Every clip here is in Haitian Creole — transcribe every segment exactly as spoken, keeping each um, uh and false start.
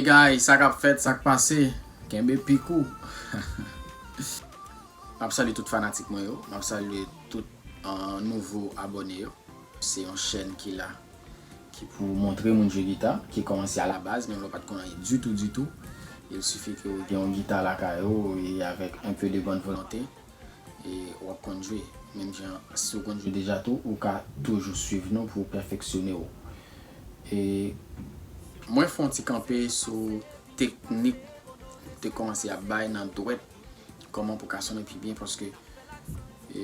Guys, sa k ap fèt, sa k pase? Kenbe pik ou. M ap salye tout fanatik mwen yo. M ap salye tout, uh, nouvo abòne yo. Se yon chèn ki la, ki pou montre moun jwe gita, ki kòmanse a la baz, menm lè w pa t konn anyen ditou, ditou. Il sifi ke w gen yon gita lakay ou e avèk un peu de bonne volonté, e w ap konn jwe. Menm jan, si w konn jwe deja tou, ou ka toujou swiv nou pou w pèfeksyone w. E mwen fè yon ti kanpe sou teknik te kòmanse ap bay nan dwèt, kòman pou ka sonnen pi byen, paske, e,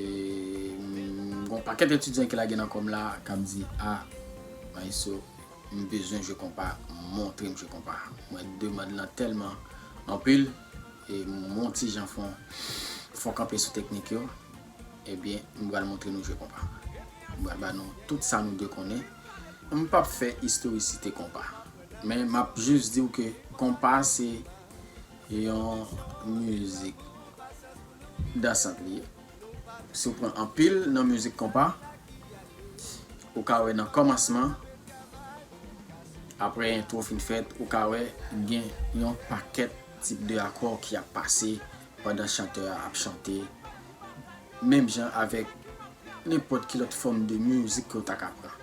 m, gon pakèt etidyan ki lage nan kò m la, k ap di, "A, Maestro, m bezwen jwe konpa, montre m jwe konpa." Mwen, demann lan tèlman anpil, e m yon ti jan fè yon, fè yon kanpe sou teknik yo. Ebyen, m pral montre nou jwe konpa. M pral ba nou tout sa nou dwe konnen. M p ap fè istorisite konpa. Men m ap jis di w ke konpa se yon mizik dansant li ye. Si w pran anpil nan mizik konpa, ou ka wè nan kòmansman, apre entwo fin fèt, ou ka wè gen yon pakèt tip de akò ki ap pase pandan chantè a ap chante, menm jan avèk nenpòt ki lòt fòm de mizik ke w ta ka pran.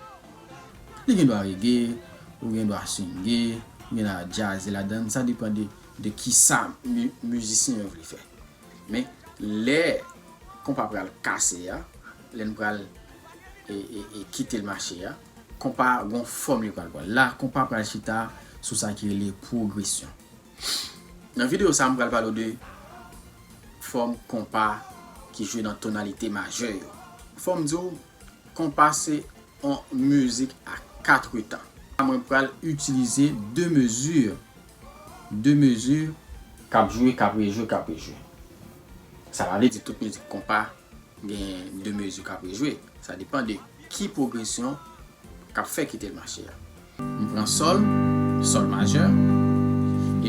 Li gen dwa rege, ou gen dwa swinge, ou gen dwa djaze ladan l, sa depann de, de kisa mi-, mizisyen an vle fè. Men, lè konpa pral kase a, lè n pral, e, e, e kite l mache a, konpa gon fòm li pral pran. La, konpa pral chita sou sa ki rele pwogresyon. Nan videyo sa, m pral pale w de fòm konpa ki jwe nan tonalite majè yo. Fò m di w, konpa se yon mizik a kat tan. Mwen pral itilize de mezi, de mezi k ap jwe, k ap rejwe, k ap rejwe. Sa pa vle di tout mizik konpa gen de mezi k ap rejwe. Sa depann de ki pwogresyon k ap fè kite l mache a. M pran sòl, sòl majè,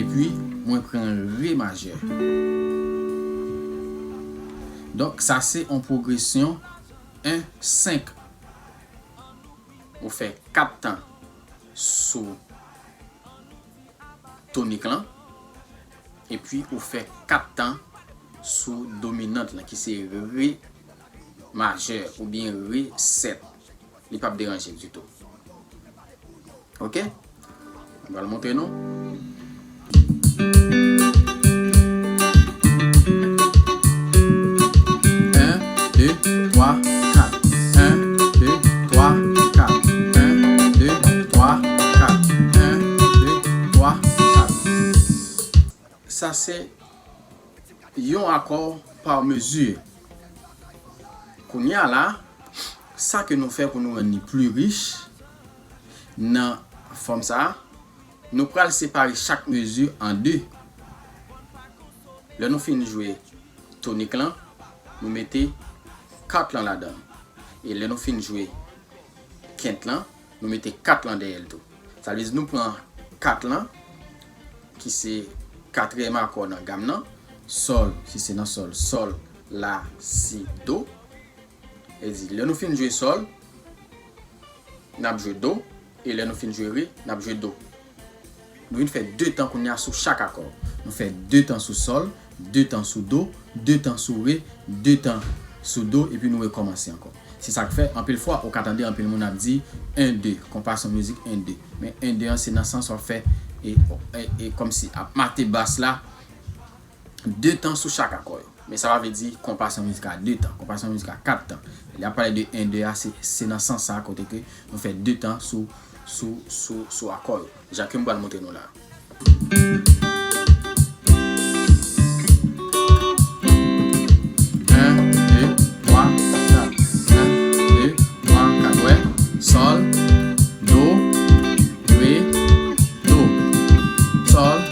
epi mwen pran re majè. Donk, sa se yon pwogresyon en senk. Ou fè kat tan sou tonik lan, epi ou fè kat tan sou dominant lan, ki se re majè oubyen re sèt. Li p ap deranje ditou. Oke? M pral montre nou. En, de, twa, kat. En, de, twa, kat. En, de, twa, kat. En, de, twa, kat. Sa se yon akò pa mezi. Kounye a la, sa ke nou fè pou nou rann li pli rich nan fòm sa a, nou pral separe chak mezi an de. Lè nou fin jwe tonik lan, nou mete kat lan ladan l. E lè nou fin jwe kent lan, nou mete kat lan dèyè l tou. Sa vle di nou pran kat lan, ki se katriyèm akò nan gam nan, sòl, si se nan sòl, sòl, la, si, do. E di, lè nou fin jwe sòl, n ap jwe do, e lè nou fin jwe re, n ap jwe do. Nou vin fè de tan kounye a sou chak akò. Nou fè de tan sou sòl, de tan sou do, de tan sou re, de tan sou do, epi nou rekòmanse ankò. Se sa k fè, anpil fwa, ou ka tande anpil moun ap di en de, konpa se yon mizik en de. Men en de an, se nan sans w ap fè, e, e, e kòmsi ap mate bas la, de tan sou chak akò yo. Men sa pa vle di konpa se yon mizik a de tan, konpa se yon mizik a kat tan. Lè y ap pale de en de a, se, se nan sans sa a kote ke nou fè de tan sou, sou, sou, sou akò yo. Jan ke m pral montre nou la. En, de, twa, kat. En, de, twa, kat. Wè, sòl, do, re, do. Sòl,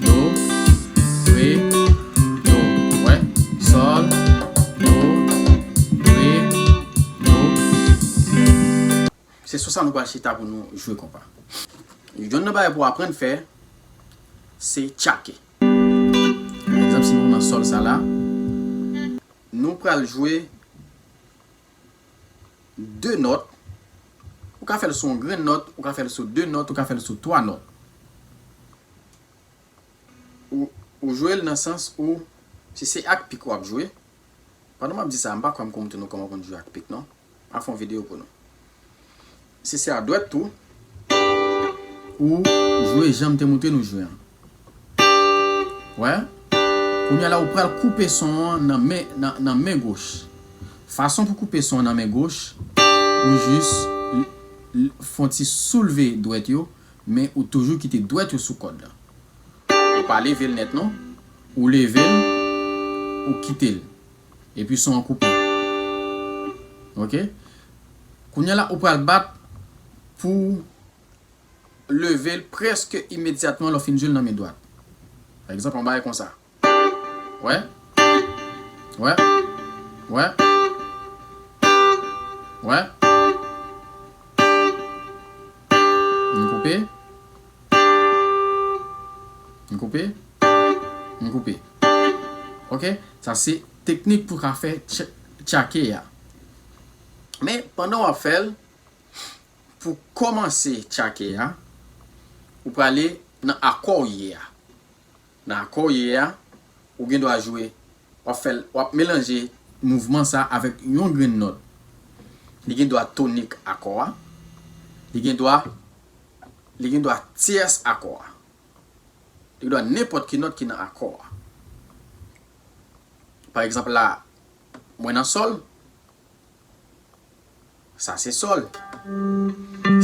do, re, do. Wè, sòl, do, re, do. Se sou sa nou pral chita pou nou jwe konpa. Youn nan bagay pou aprann fè, se tchake. Pa egzanp, si nou nan sòl sa la, nou pral jwe de nòt. Ou ka fè l sou yon grenn nòt, ou ka fè l sou de nòt, ou ka fè l sou twa nòt. Ou, ou jwe l nan sans ou, si se ak pik w ap jwe, pandan m ap di sa, m pa kwè m konn montre nou kòman pou n jwe ak pik, non. M a fè yon videyo pou nou. Si se a dwèt tou, ou jwe jan m te montre nou jwe an. Wè? Kounye a la, ou pral koupe son an nan men, nan, nan men goch. Fason pou koupe son an nan men goch, ou jis l-, l-, fè yon ti soulve dwèt yo, men ou toujou kite dwèt yo sou kòd la. Ou pa leve l nèt non. Ou leve l, ou kite l. Epi son an koupe. Oke? Kounye a la, ou pral bat pou leve l prèske imedyatman lè w fin jwe l nan men dwat. Pa egzanp, yon bagay konsa. Wè? Wè? Wè? Wè? M koupe. M koupe. M koupe. Oke? Sa se teknik pou ka fè tch-, tchake a. Men, pandan w ap fè l, pou kòmanse tchake a, ou prale nan akò w ye a. Nan akò w ye a, ou gen dwa jwe, w ap fè l, w ap melanje mouvman sa avèk yon grenn nòt. Li gen dwa tonik akò a, li gen dwa, li gen dwa tyès akò a. Li gen dwa nenpòt ki nòt ki nan akò a. Pa egzanp la, mwen nan sòl, sa se sòl.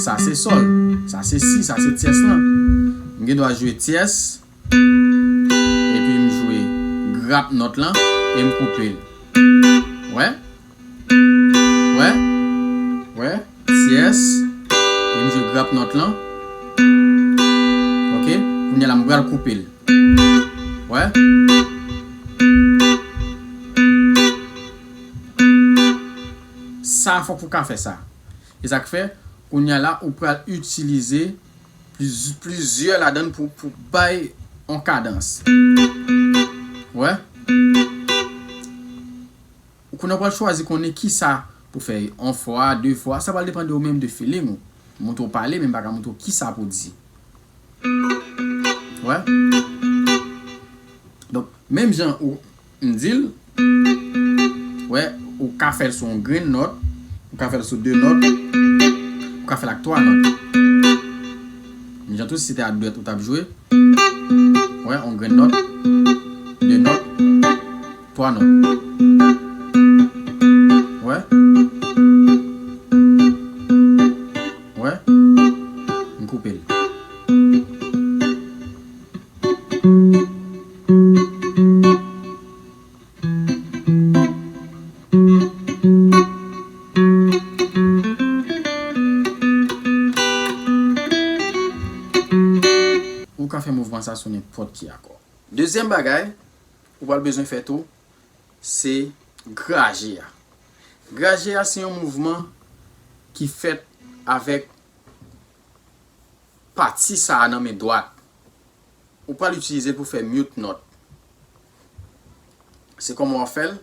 Sa se sòl. Sa se si, sa se tyès lan. M gen dwa jwe tyès. Epi m jwe grap nòt lan. E m koupe l. Wè? Wè? Wè? Tyès. E m jwe grap nòt lan. Oke? Kounye a la, m pral koupe l. Wè? Sa fòk ou ka fè sa. E sa k fè, kounye a la, ou pral itilize pliz-, plizyè ladan l pou, pou bay yon kadans. Wè? Ou konnen w pral chwazi konnen kisa pou fè yon fwa, de fwa. Sa pral depann de ou menm, de feeling ou. Montre w pale, men m pa ka montre w kisa pou di. Wè? Donk, menm jan ou m di l, wè, ou ka fè l sou yon grenn nòt, ou ka fè l sou de nòt, ou ka fè l ak twa nòt. Menm jan tou, si se te a dwèt ou t ap jwe, wè, yon grenn nòt, de nòt, twa nòt. Wè? Wè? M koupe l. Ou ka fè mouvman sa sou nenpòt ki akò. Dezyèm bagay, ou pral bezwen fè tou, se graje a. Graje a se yon mouvman ki fèt avèk pati sa a nan men dwat. Ou pral itilize l pou fè mute nòt. Se kòman w ap fè l?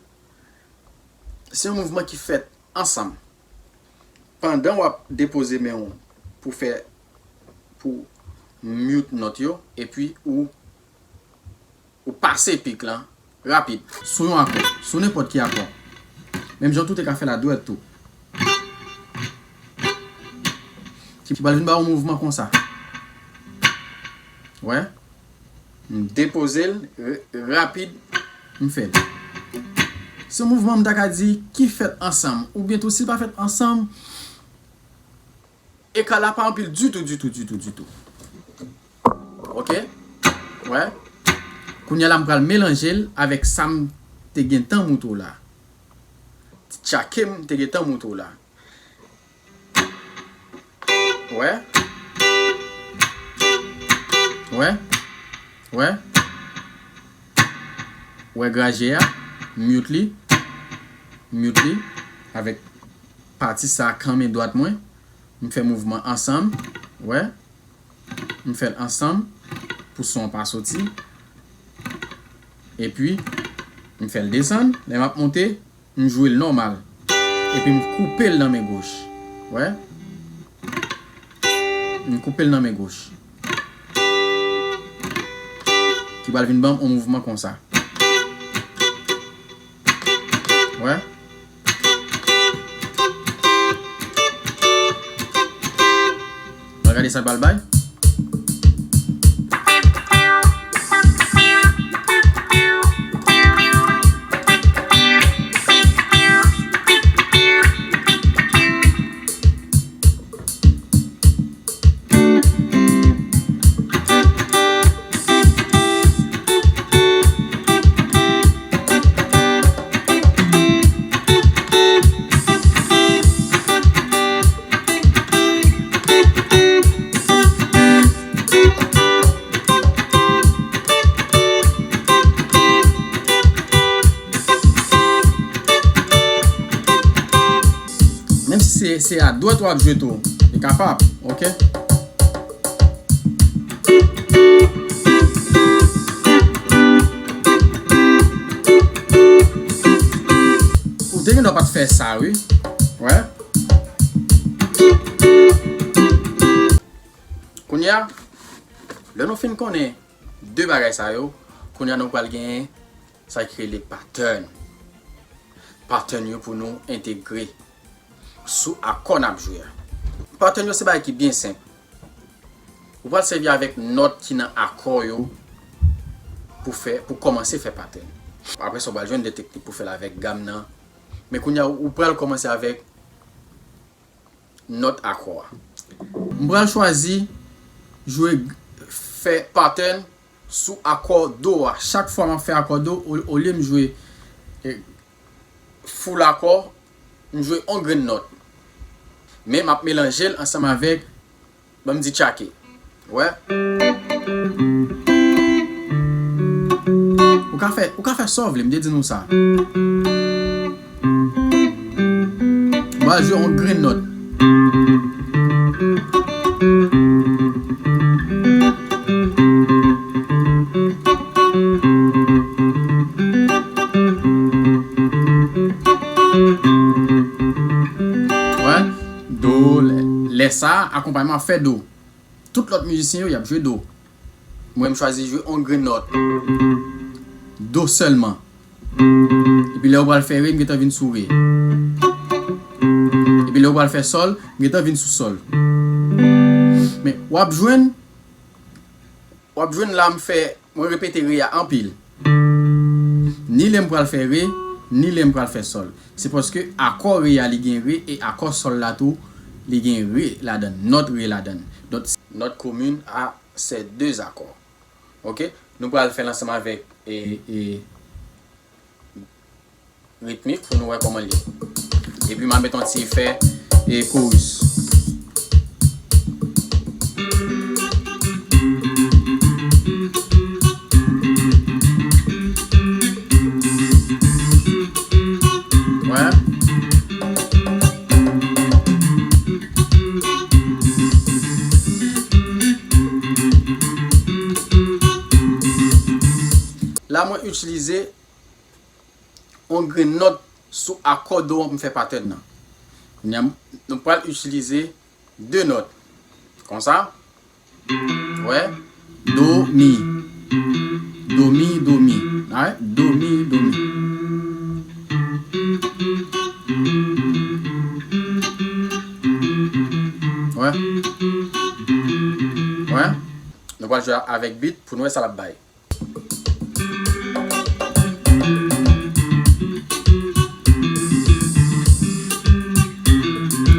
Se yon mouvman ki fèt ansanm. Pandan w ap depoze men w pou fè, pou mute nòt yo, epi ou, ou pase pik lan rapid. Sou yon akò, sou nenpòt ki akò. Menm jan tou te ka fè l a dwèt tou. Ki, ki pral vin ba w yon mouvman konsa. Wè? M depoze l r-, rapid, m fè l. Se yon mouvman m ta ka di ki fèt ansanm, oubyen tou si l pa fèt ansanm, eka la pa anpil ditou, ditou, ditou, ditou. Oke? Wè? Kounye a la, m pral melanje l avèk sa m te gentan montre w la. Ti tchake m te gentan montre w la. Wè? Wè? Wè? Wè graje a? Mute li. Mute li. Avèk pati sa a kan men dwat mwen. M fè mouvman ansanm. Wè? M fè l ansanm pou son an pa soti. Epi, m fè l desann. Lè m ap monte, m jwe l nòmal. Epi m koupe l nan men goch. Wè? M koupe l nan men goch. Ou pral vin ban m yon mouvman konsa. Wè. N a gade sa l pral bay. Menm si se, se a dwèt w ap jwe tou, li kapab, oke? Ou te gen dwa pa t fè sa, wi. Wè. Kounye a, lè nou fin konnen de bagay sa yo, kounye a nou pral genyen sa ki rele pattern. Pattern yo pou nou entegre sou akò n ap jwe a. Pattern yo se bagay ki byen senp. Ou pral sèvi avèk nòt ki nan akò yo pou fè, pou kòmanse fè pattern. Apre sa, ou pral jwenn de teknik pou fè l avèk gam nan. Men kounye a, ou pral kòmanse avèk nòt akò a. M pral chwazi jwe, fè pattern sou akò do a. Chak fwa m ap fè akò do, o-, olye m jwe, eh, full akò, m jwe yon grenn nòt. Men m ap melanje l ansanm avèk, ban m di tchake. Wè. Ou ka fè, ou ka fè sa w vle, m te di nou sa. M pral jwe yon grenn nòt. Wè, do, lè, lè sa a, akonpayman ap fè do. Tout lòt mizisyen yo, y ap jwe do. Mwen, m chwazi jwe yon grenn nòt. Do sèlman. Epi lè w pral fè re, m gentan vin sou re. Epi lè w pral fè sòl, m gentan vin sou sòl. Men, w ap jwenn, w ap jwenn la m fè, mwen repete re a anpil. Ni lè m pral fè re, ni lè m pral fè sòl. Se paske akò re a li gen re e akò sòl la tou, li gen re ladan l, nòt re ladan l. Donk, nòt komin a ces deux accords. Oke? Nou pral fè l ansanm avèk, e, e, ritmik pou nou wè kòman l ye. Epi m a met yon ti efè, e, chorus. Wè. La, mwen itilize yon grenn nòt sou akò do an pou m fè patèn nan. Kounye a, nou pral itilize de nòt. Konsa. Wè. Do, mi. Do, mi, do, mi. Alright? Do, mi, do, mi. Wè. Wè. Nou pral jwe avèk beat pou nou wè sa l ap bay.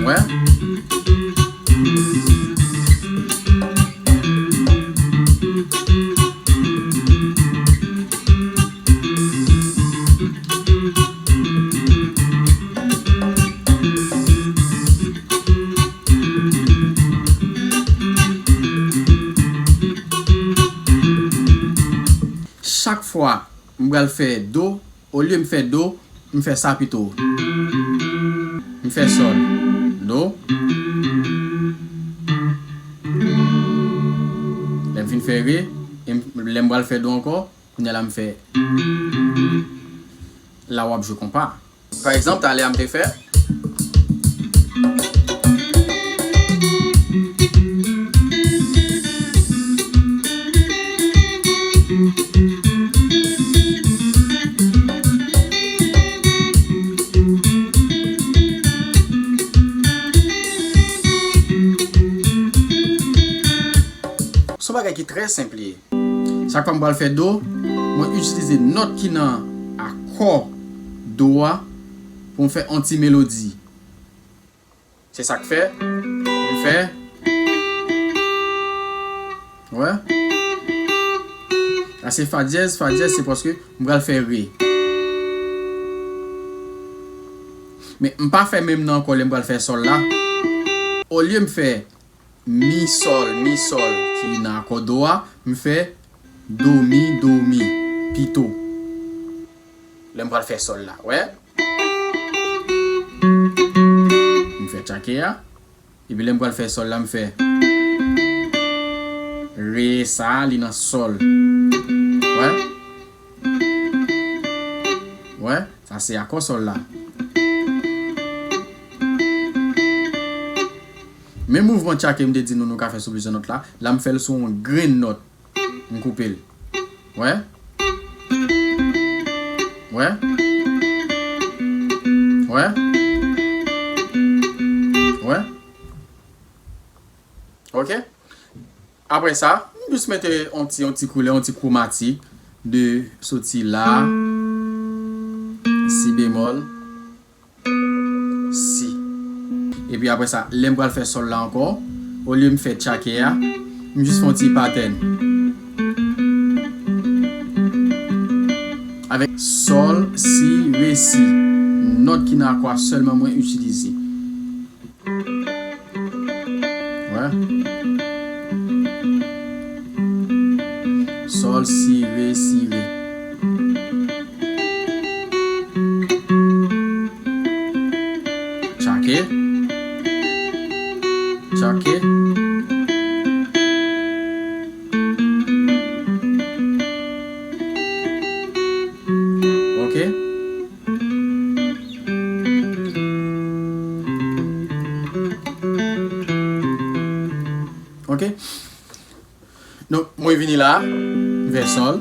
Wè. Chak fwa m pral fè do, olye m fè do, m fè sa pito. M fè sòl, do. Lè m fin fè re, e m, lè m pral fè do ankò, kounye a la m fè. La w ap jwe konpa. Pa egzanp, talè a m te fè. Yon bagay ki trè senp li ye. Chak fwa m pral fè do, mwen itilize nòt ki nan akò do a pou m fè yon ti melodi. Se sa k fè m fè. Wè. Sa se fa dyèz, fa dyèz se paske m pral fè re. Men m pa fè menm nan ankò lè m pral fè sòl la. Olye m fè mi sòl, mi sòl ki nan akò do a, m fè do mi, do mi pito. Lè m pral fè sòl la, wè. M fè tchake a. Epi lè m pral fè sòl la, m fè re sa, li nan sòl. Wè. Wè, sa se akò sòl la. Men mouvman tchake m te di nou nou ka fè sou plizyè nòt la, la m fè l sou yon grenn nòt. M koupe l. Wè? Wè? Wè? Wè? Ok? Apre sa, m jis mete yon ti, yon ti koulè, yon ti kwomatik de soti la, si bemòl, si. Epi apre sa, lè m pral fè sòl la ankò, olye m fè tchake a, m jis fè yon ti patèn. Avèk sòl, si, re, si. Nòt ki nan akò a sèlman mwen itilize. Wè. Sòl, si, re, si, re. Tchake. Tchake. Ok. Ok. Donk, mwen vini la, m fè sòl.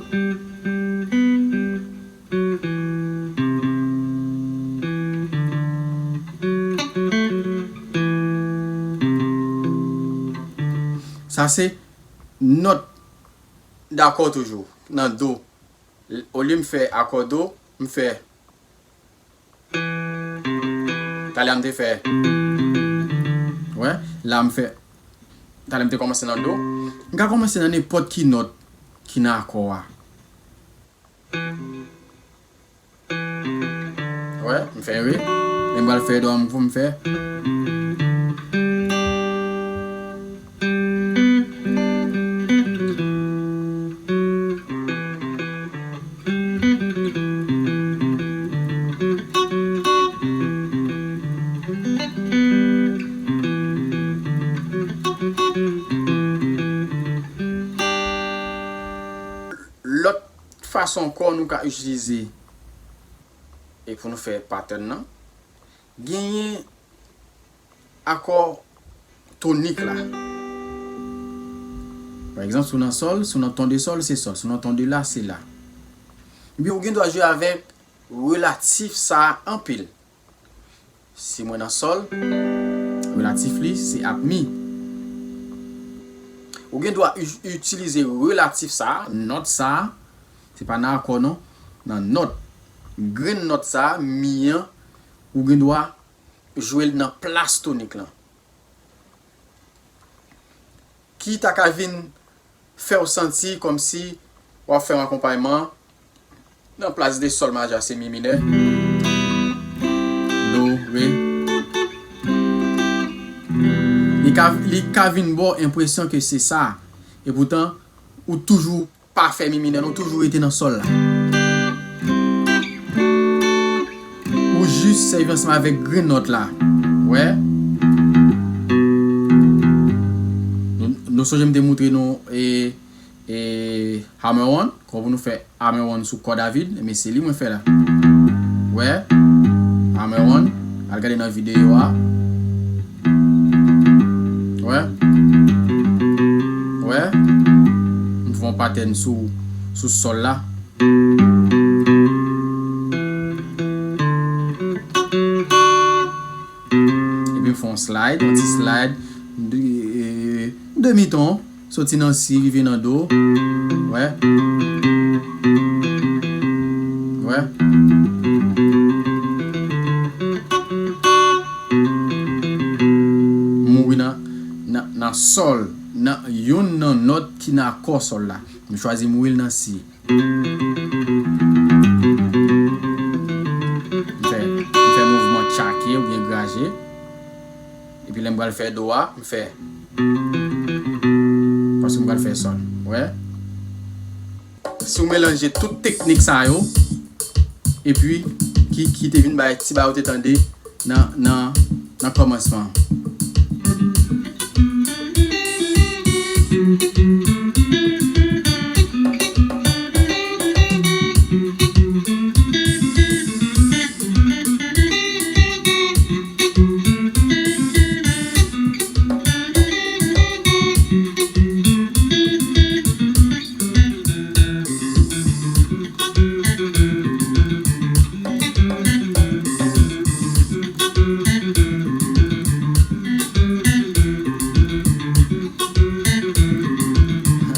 Sa se nòt dakò toujou, nan do. Olye m fè akò do, m fè. Talè a m te fè. Wè, la m fè. Talè m te kòmanse nan do. M ka kòmanse nan nenpòt ki nòt ki nan akò a. Wè, m fè re. Men m pral fè do a m pou m fè. Lòt fason ankò nou ka itilize e pou nou fè patèn nan, genyen akò tonik la. Pa egzanp, si w nan sòl, si w nan ton de sòl, se sòl. Si w nan ton de la, se la. Ebyen, ou gen dwa jwe avèk relatif sa a anpil. Si mwen nan sòl, relatif li, se ap mi. Ou gen dwa i-, itilize relatif sa a, nòt sa a, se pa nan akò non, nan nòt, grenn nòt sa a, mi an, ou gen dwa jwe l nan plas tonik lan. Ki ta ka vin fè w santi kòmsi w ap fè yon akonpayman nan plas de sòl majè, se mi minè, do, re. Li ka, li ka vin ba w enpresyon ke se sa. Epoutan, ou toujou pa fè mi minè, non, toujou rete nan sòl la. Ou jis sèvi ansanm avèk grenn nòt la. Wè. Nou, nou sonje m te moutre nou e, e hammer-on, kòman pou nou fè hammer-on sou kò David, men se li mwen fè la. Wè. Hammer-on, al gade nan videyo a. Wè. Wè. M fè yon patèn sou, sou sòl la. Epi m fè yon slide, yon ti slide, de, e, demi ton. Soti nan si, rive nan do. Wè. Wè. Mouri nan, nan, nan sòl, nan youn nan nòt ki nan akò sòl la. M chwazi mouri l nan si. M fè, m fè mouvman tchake oubyen graje. Epi lè m pral fè do a, m fè. Paske m pral fè sòl. Wè? Si w melanje tout teknik sa yo, epi ki, ki te vin bay ti bagay ou te tande nan, nan, nan kòmansman an.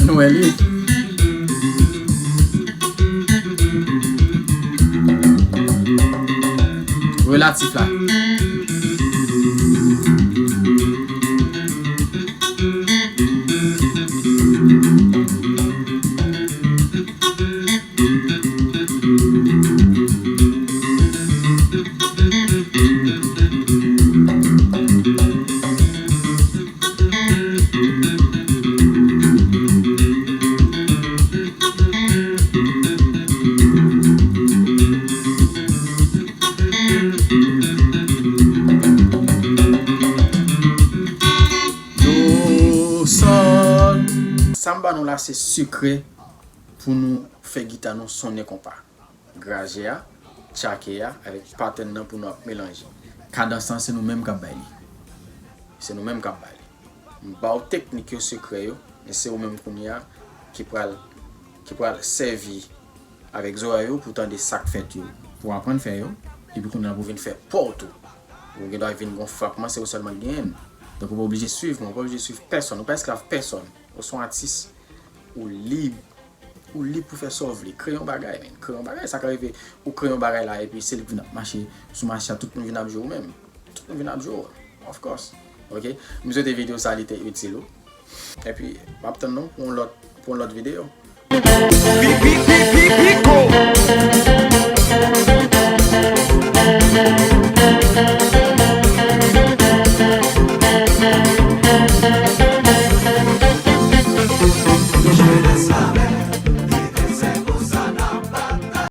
Nou wè li. Relatif la. Do, sòl. Sa m ba nou la, se sekrè pou nou fè gita nou sonnen konpa. Graje a, tchake a, avèk patèn nan pou nou ap melanje. Kadans lan, se nou menm k ap bay li. Se nou menm k ap bay li. M ba w teknik yo, sekrè yo, men se ou menm kounye a ki pral, ki pral sèvi avèk zòrèy ou pou tande sa k fèt yo, pou w aprann fè yo, epi kounye a pou w vin fè pa w tou. Ou gen dwa vin gon frapman, se ou sèlman k genyen l. Donk ou pa oblije swiv mwen, ou pa oblije swiv pèsonn, ou pa esklav pèsonn. Ou se yon atis, ou lib, ou lib pou fè sa w vle. Kreye yon bagay, men. Kreye yon bagay, sa ka rive, ou kreye yon bagay la, epi se li k vin ap mache sou mache a, tout moun vin ap jwe ou menm. Tout moun vin ap jwe ou. Of course. Ok? M swete videyo sa li te itil ou. Epi, m ap tann nou pou yon lòt, pou yon lòt videyo.